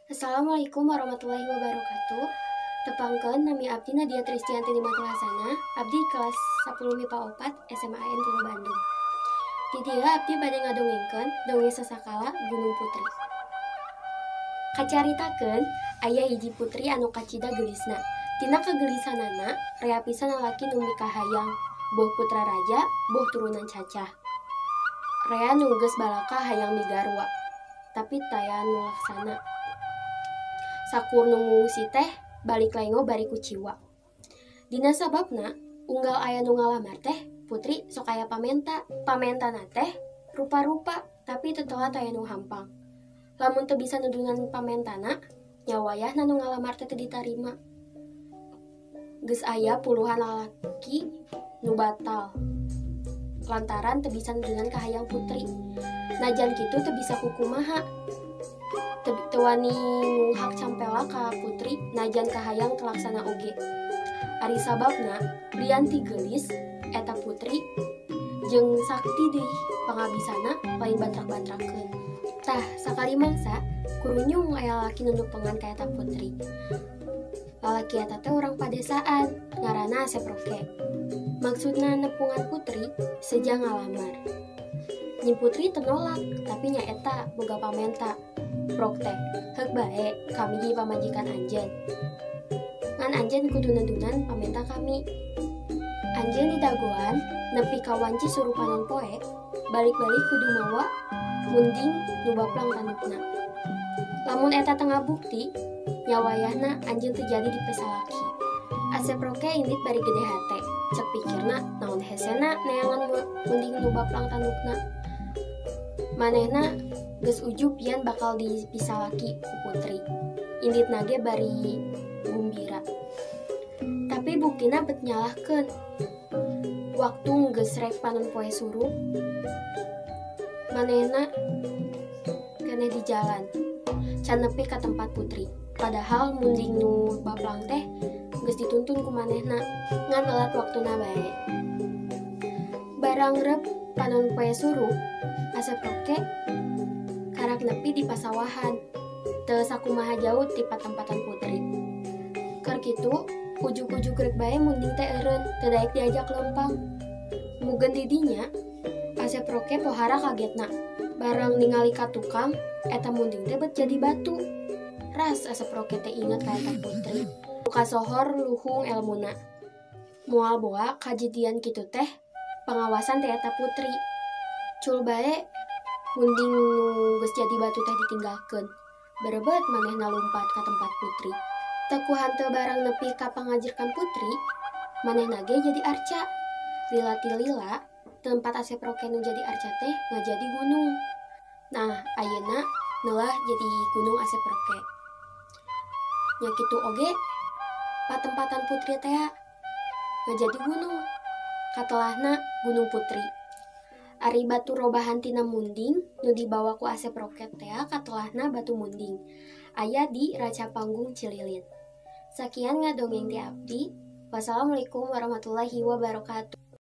Assalamualaikum warahmatullahi wabarakatuh. Tepangkeun, nami abdi Nadia Tristianti Nimatul Hasanah, abdi kelas 10 MIPA 4 SMAN 3 Bandung. Di dieu abdi bade ngadongengkeun dongeng sasakala Gunung Putri. Kacaritakeun aya hiji putri anu kacida geulisna. Tina kageulisanana rea pisan lalaki nu mikahayang, boh putra raja, boh turunan cacah. Rea nu geus balaka hayang migarwa, tapi taya nu laksana. Sakur nu ngungsi teh balik lengo bari kuciwa. Dina sababna unggal aya nu ngalamar teh putri sok aya pamenta. Pamentana teh rupa-rupa, tapi teu telat aya nu hampang. Lamun teu bisa nudunan pamentana, nya wayahna nu ngalamar teh teu ditarima. Geus aya puluhan lalaki nu batal lantaran teu bisa nudunan kahayang putri. Najan kitu teu bisa kukumaha. Teu wani ngunghak campela ka putri najan kahayang telaksana oge. Ari sababna lian ti geulis eta putri jeung sakti deui pangabisana lain bantrak-bantrakeun. Tah, sakali mangsa kurunyung aya lalaki nu nepengan ka eta putri. Lalaki eta teh urang padesaan, ngaranna Asep Roke. Maksudna nepungan putri seja ngalamar. Nyi putri teu nolak, tapi nya eta boga pamenta. Prok teh, heuk bae kami jadi pamajikan anjeun. Ngan anjeun kudu nedunan pamenta kami. Anjeun didagoan nepi ka wanci suruh panon poe, balik-balik kudu mawa munding nu baplang tandukna. Lamun eta teu ngabukti, nya wayahna anjeun teu jadi dipesalaki. Asep Roke indit bari gede hate, cek pikirna naon hesena neangan munding nu baplang tandukna. Manehna geus ujub yen bakal dipisalaki ku putri. Inditna ge bari gumbira. Tapi buktina bet nyalahkeun. Waktu geus rek panon poe surup, manehna keneh di jalan, can nepi ka tempat putri. Padahal munding nu baplang teh geus dituntun ku manehna, ngan telat waktuna bae. Barang rep panon poe surup, Asep Roke karak nepi di pasawahan, teu sakumaha jauh ti patempatan putri. Keur kitu, ujug-ujug rek bae munding teh eureun, teu daek diajak lempang. Mugen di dinya, Asep Roke pohara kagetna. Barang ningali ka tukang, eta munding teh bet jadi batu. Ras Asep Roke teh inget ka eta putri. Kasohor luhung elmuna. Moal boa kajadian kitu teh pengawasan teh eta putri. Cul bae munding nu geus jadi batu teh ditinggalkeun. Berebet manehna lumpat ka tempat putri. Teu ku hanteu barang nepi ka pangajirkan putri, manehna ge jadi arca. Lila ti lila, tempat Asep Roke nu jadi arca teh ngajadi gunung. Nah, ayeuna neulah jadi Gunung Asep Roke. Nya kitu oge patempatan putri teh ngajadi gunung. Katelahna Gunung Putri. Ari batu robahan tina munding nu dibawa ku Asep Roke teh katelahna batu munding. Aya di Raca Panggung Cililin. Sakian ngadongeng ti abdi. Wassalamualaikum warahmatullahi wabarakatuh.